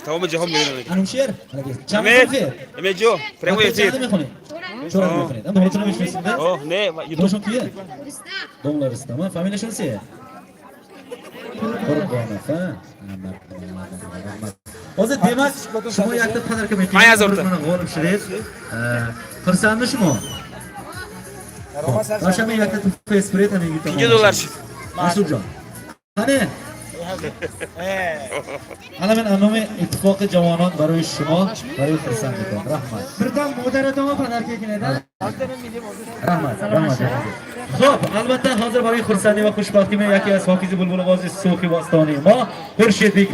تمام جهان میبینم. انوشیر چند امید صنفه؟ امید جو پرمو مکتب یزید چند میخونی؟ چهار میخونید. هم دولتونو میشناسید؟ اوه نه یوتیوب. Do'shon kiye? Domla Rustam, ha? Familiyasi nima? Qurbonov, ha? Rahmat. Hozir demak, шумо якта подарка мекунед. 5000 та. Mana g'olib shudingiz. Xursandmi шумо? Ошами якта туҳфаи спред ҳамин юта. 50 доллар шуд. Mansurjon. Qani? Ana men номи Иттифоқи ҷавонон барои шумо, барои хурсандитон. Rahmat. Birdan moderatorga подарка keladi. Rahmat, rahmat. Xo'p, albatta hozir barои xursandӣ ва хушбахтӣ men яке аз ҳофизи булбуловози Суғди бостонии мо Хуршедбек.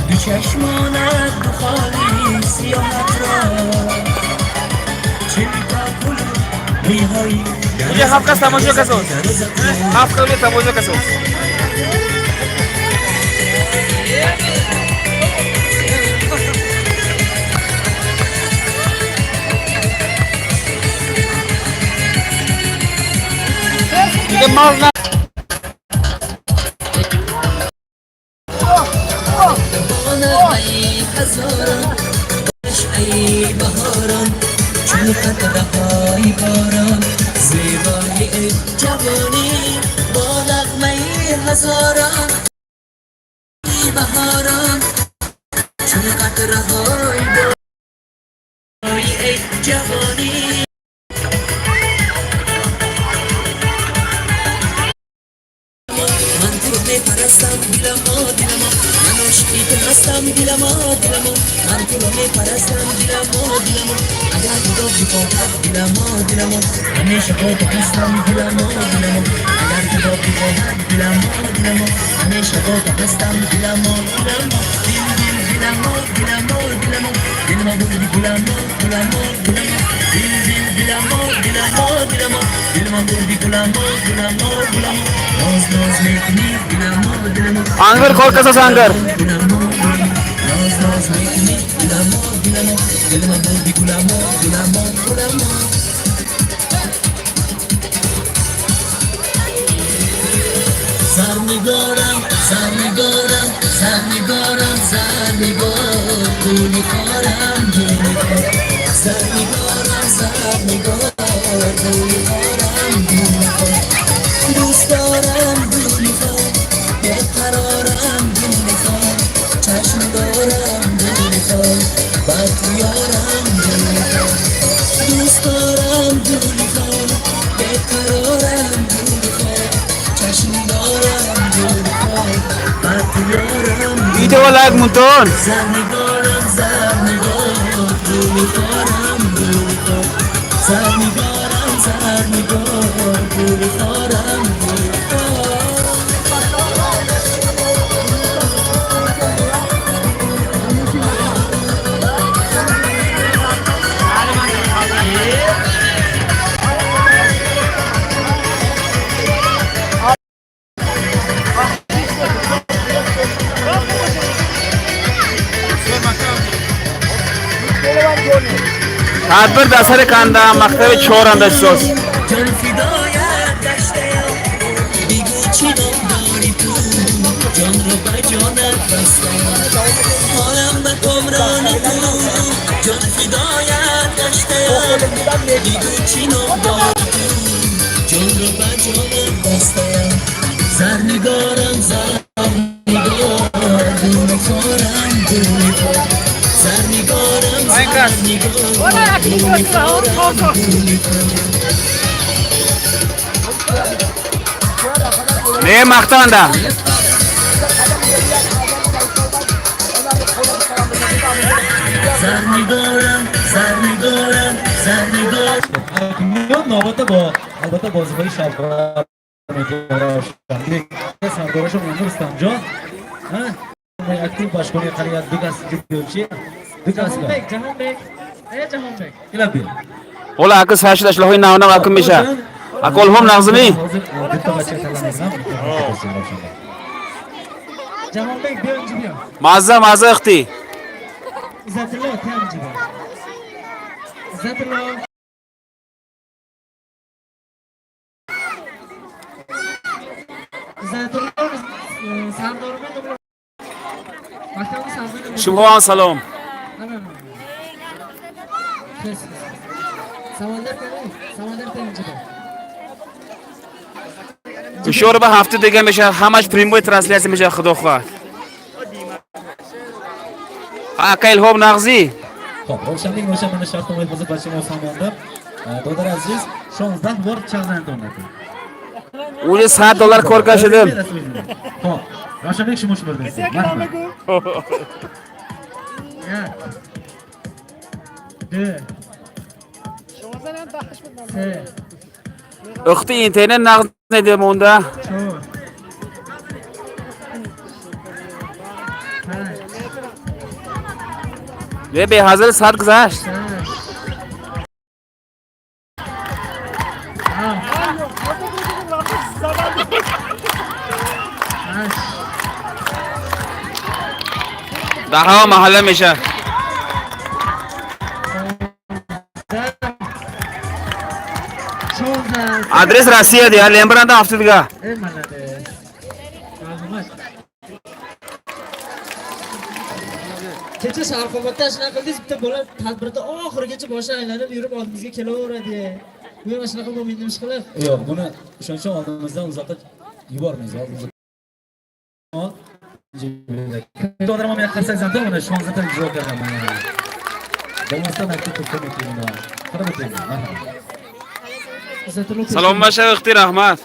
دو چشمانت دو خالی سیاهت را چه پول میهایی. اینجا هفت کس تماشا کسوس. هفت کس تماشا کسوس. دیگه مال نه. ای هزاران ای بهاران چون قطره های باران زیبایی جوانی با نغمه هزاران بهاران چون قطره های باران ای جوانی. من تو رو میپرستم دلما دلما، من عاشقی تو هستم دلما دلما، من تو رو میپرستم دلما دلما، اگر خدا بخواهد دلما دلما، همیشه با تو هستم دلما دلما، اگر خدا بخواهد دلما دلما، همیشه با تو هستم دلما دلما، دل دل دلما دلما دلما، دلما بردی گلما گلما گلما، دل دل دلما دلما دلما، دلما بردی گلما گلما گلما، ناز ناز میکنی دلما دلما. انگر کار کساس انگر. ناز ناز میکنی دلما دلما، دلما بردی گلما گلما گلما. زرنگارم زرنگارم زرنگارم زرنگار گونی خارم گونی خار، زرنگارم زرنگار گونی خارم گونی خار، دوست دارم گونی خار، قرارم گونی خار، چشم دارم گونی خار، بد یارم گونی خار، دوست دارم گونی خار، قرارم گونی خار، چشم دارم گونی خار، بد یارم. ویدیو لایک مونتون. زرنگارم زرنگار گونی خارم گونی خار، زرنگارم زرنگار گونی خارم گونی خار. Tadbir дар сари канда мактаби чоранда сос. جان فدایت گشته‌ام بگو چی نام داری تو، جان رو به جانت بستم حالم به کامران تو، جان فدایت گشته‌ام بگو چی نام داری تو، جان رو به جانت بستم. زرنگارم زرنگار گونه خارم گونه خار، زرنگارم زرنگار گونه خارم گونه خار. Не мақтанда. زرنگارم زرنگارم زرنگار. Акнун навбата бо албатта бозиҳои шавқовар мегузарошанд. Сардорашон Рустамҷон. Актив башкони қали як ду кас ҷибёчи. Ду кас. Jahonbek, Jahonbek. Ey Jahonbek. Kelab ber. Ҳола ака сар шуда шлоҳои нав нав акун меша. Аколҳом нағзмӣ? Hozir bitta бача tanlamayman. Jahonbek, биё инҷа биё. Мазза мазза ихтӣ. Izzatullo, ты ham inja биё. Izzatullo. Izzatullo sardormi? Maktabni sardori. Шумо салом. Хес. Samandar qani? Samandar injida. Ишора ба ҳафта дига мешавад, ҳамаш прямой трансляция мешавад, худо хоҳад. Ака Илҳом, нағзӣ? Xo'p, Ravshanbek o'sha mana shartnoma o'tkazib barcha фаҳмонdim. Додари азиз, 16 бор чанд o'ynadi. Уже 100 доллар кор кашидим. Xo'p, Ravshanbek, шумо шумурдasiz. Marhamat. Як. Ду. Се. Ухти, интернет нағз неде монда. Чор. Панҷ. Не, беҳазил сад гузашт. Шаш. Ҳафт. Ҳашт. Даҳо маҳалла мешавад. 15. 16. Адрес Россия дия, лембранда ҳафта дига. Э, молодец. Rahmat. Kecha Sharqobodda shunaqa qildingiz, bitta bola tadbirda oxirigacha boshi aylanib yurib oldingizga kelaveradi. Bu ham shunaqa bo'lmaydi ish qilib. Yo'q, buni o'shaning uchun oldimizdan uzoqqa yubormaymiz. Oldimizda Dodarim ham qarsangiz ham, mana 16 ta ijro qilaman. Bo'lmasa maktabda ko'mak qilinglar. Qarab o'tiring. Marhamat. Izzatullo. Саломат шав, ихти, раҳмат.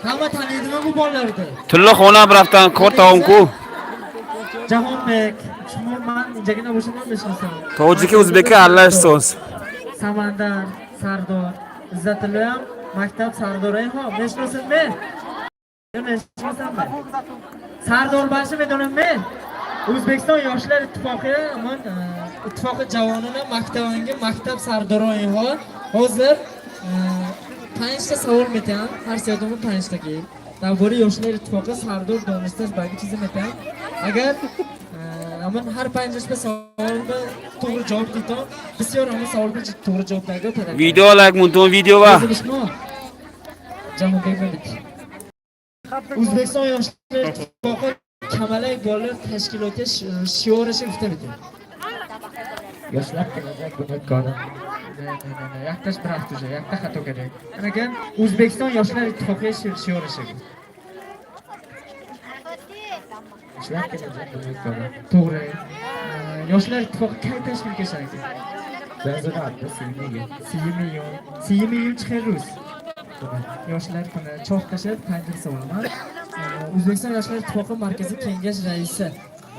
Hamma taniydimi bu bolalarni? Тилло хона рафтан, кор тамом ку. Jahonbek, shuni man injagina bo'lsam meshnasan. Тоҷики, узбеки аралаш соз. Samandar, Sardor, Izzatullo ham maktab sardori ho, meshnasanmi? Meshnasanmi? Sardor bashi medonimmi? O'zbekiston Yoshlar Ittifoqi, aman ittifoqi javonini maktabangi maktab sardori ho. Hozir panjta savol metaman, har siyodimi panjta keyin. Дар Yoshlar Ittifoqi sardor donistаш bagi chizi metaman. Agar aman har panjashta savolga to'g'ri javob deyton, bisyor aman savolga to'g'ri javob berdi. Видео лайк мунтун видео ва. Jahonbek Malik. O'zbekiston Yoshlar Ittifoqi Kamalak bolalar tashkiloti shiori gufta bitin. Yoshlar kelajak bunyodkori. Ne, ne, ne, ne, yaktash bir hafta уже, yakta xato kerak. Lekin O'zbekiston Yoshlar Ittifoqi shiori shu. Yoshlar kelajak bunyodkori. To'g'ri. Yoshlar Ittifoqi kay tashkil qilishadi? Jazirama siymiga. 30 iyun. 30 iyun chiqar rus. Yoshlar kuni chortasha panjir savolman. O'zbekiston Yoshlar Ittifoqi Markaziy Kengash raisi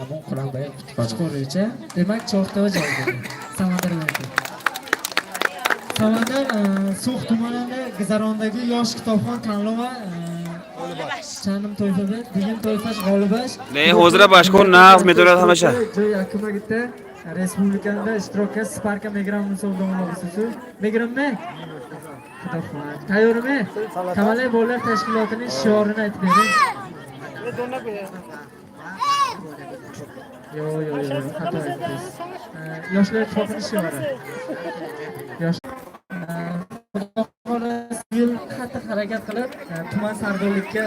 Amon Quronboyev. Kuchqo'richa. Demak, chortava javob berdi. Samandar bilan. Samandar So'x tumanida Guzarondagi yosh kitobxon tanlovi chandim toifada degan toifash g'olibash. Не, ҳозира башкор нағз медорад ҳамаша. Joy yakuma gitti. Respublikada ishtirokka Sparka мегирам musobaqasi. Мегирамmi? Xudo xohlasa. Tayyormi? Kamalak bolalar tashkilotining shiorini aytib bering. Yo'q, yo'q, yo'q, xato aytdingiz. Yoshlar ittifoqining shiori. Yosh Xudo xohlasa yil qattiq harakat qilib tuman sardorlikka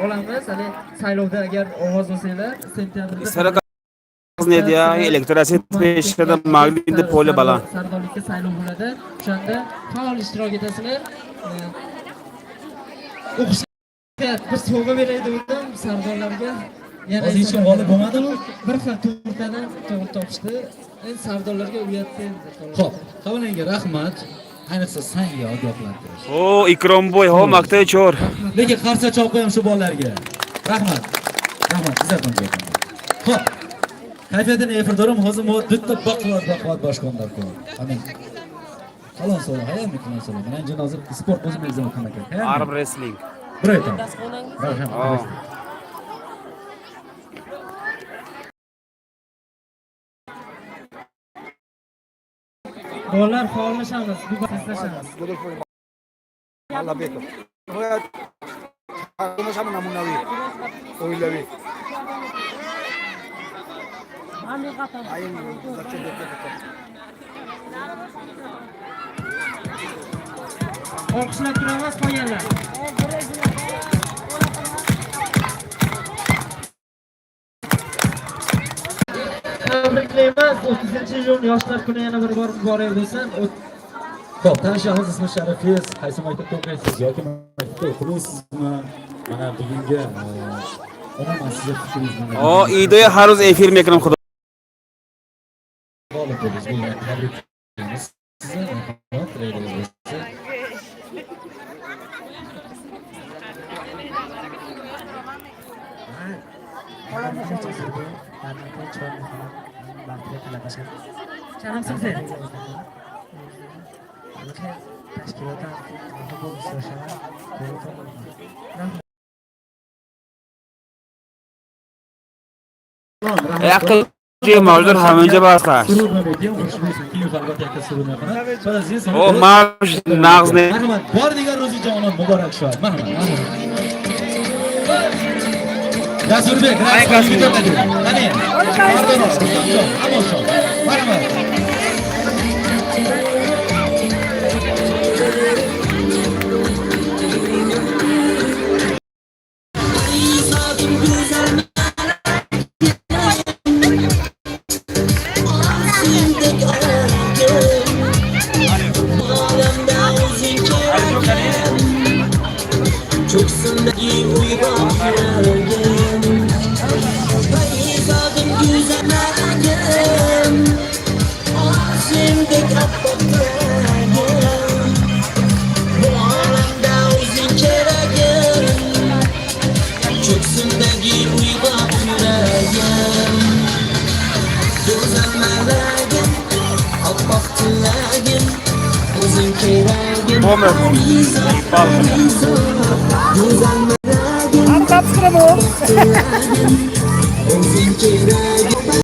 olamiz. Hali saylovda agar ovoz olsanglar, sentyabrda Сарака недия, электросет мешада, магнитное поле баланд. Sardorlikka saylov bo'ladi. O'shanda faol ishtirok etasizlar. O'qishga bir sovg'a beray degandim sardorlarga. Yana Hozir hech kim g'olib bo'lmadimi? Bir xil to'rttadan to'g'ri topishdi. Endi sardorlarga uyatdi endi. Xo'p, Kavalenga rahmat. Ayniqsa sanga ogohlantirish. О, Икромбой, ҳо, мактаби чор. Lekin qarsa chop qo'yam shu bolalarga. Rahmat. Rahmat, izzatman. Xo'p. Kayfiyatini efir dorim, hozir mo bitta baquvvat baquvvat boshqonlar ko'r. Amin. Kalon solo, hayami kalon solo. Mana endi hozir sport o'zim examen qilmak kerak. Arm wrestling. Bir aytaman. Rahmat. О. Bolalar faollashamiz, bu seslashamiz. Malabekov. Namunaviy. Oilaviy. Olqishlab turamiz qolganlar. Xullas, 30-iyun yoshlar kuni yana bir bor muborak bo'lsin. Xo'p, tanishamiz, ismi sharifingiz, qaysi maktabda o'qiysiz yoki maktabda o'qimaysizmi? Mana bugungi umuman sizni fikringiz mana О, идои ҳар рӯз эфир мекунам, худо. G'olib bo'ldingiz. Bu bilan tabriklaymiz sizni. Marhamat, tilagingiz bo'lsa. Чанам сумсе. Як мавҷуд ҳаминҷа бас аст. Суруд намедиҳам, xushbo'ysan, keyin albatta yakka surud naqara. Ba'd аз ин О, мавҷ нағз не. Marhamat, bor digar ro'zi javonon muborak shod. Marhamat. Jasurbek, raqs qani. Sardor, Rustamjon, Amosjon. Marhamat. Sendek olgin, olamda o'zing keragim, ko'ksimdagi uyg'oq yuragim, parizodim, go'zal malagim, sendek oppoq tilagim, bu olamda o'zing keragim, ko'ksimdagi uyg'oq yuragim. Go'zal malagim, oppoq tilagim, o'zing keragim. Parizod, parizod, go'zal malagim, oppoq tilagim, o'zing keragim.